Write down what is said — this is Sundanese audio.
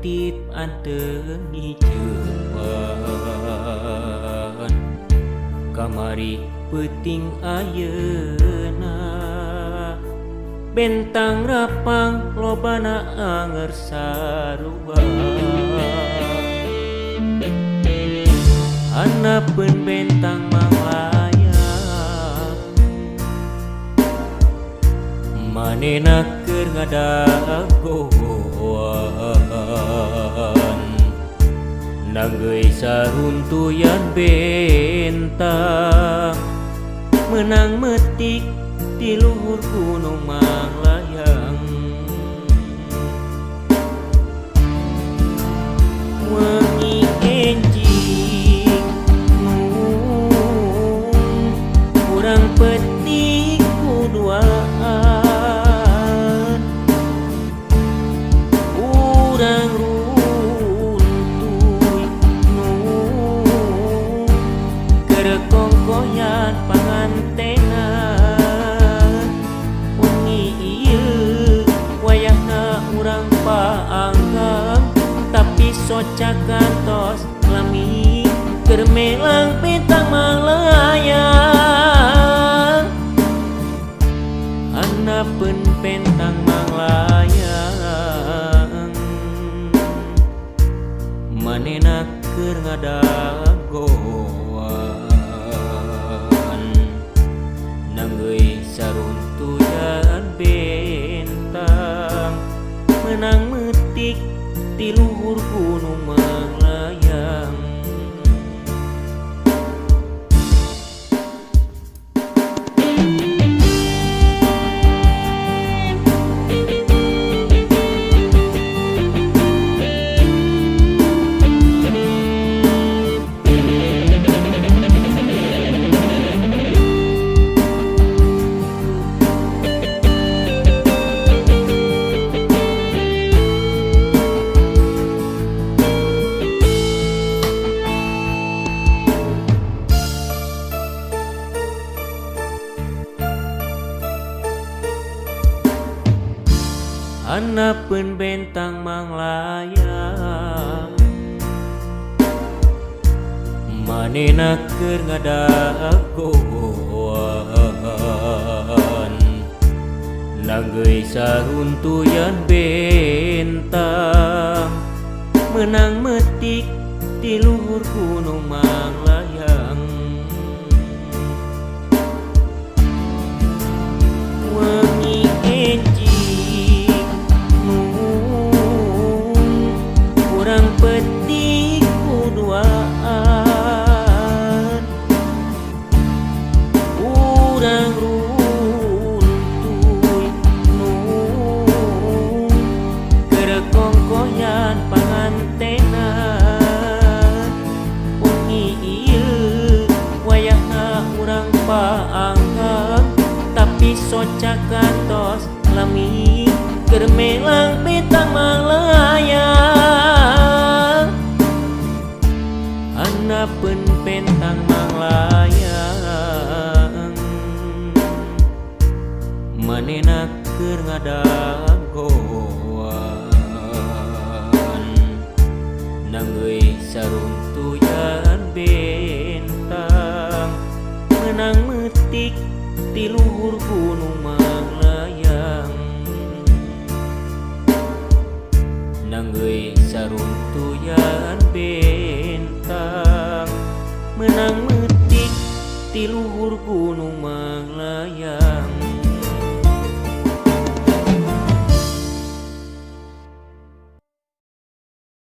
Ketip anteng ngijeupan kamari peuting ayeuna bentang rapang lobana anger sarua Anapeun bentang manglayang manehna keur ngadagoan nanggeuy saruntuyan bentang meunang metik di luhur gunung Manglayang wengi enjing urang petik kuduaan urang runtuy nu keur kongkoyan pangantena wengi ieu wayahna urang paanggang tapi socakan tos lami keur melang bentang manglayang Anapeun bentang manglayang manehna keur ngadagoan nanggeuy saruntuyan bentang meunang metik ti luhur gunung Manglayang. Anapeun bentang manglayang manehna keur ngadagoan nanggeuy saruntuyan bentang meunang metik di luhur gunung Manglayang wengi enjing urang petik kuduaan urang runtuy nu keur kongkoyan pangantena wengi ieu wayahna urang paanggang tapi socakan tos lami keur melang bentang manglayang Anapeun bentang manglayang manehna keur ngadagoan nanggeuy saruntuyan bentang meunang metik ti luhur gunung Manglayang nanggeuy saruntuyan bentang meunang metik ti luhur gunung Manglayang.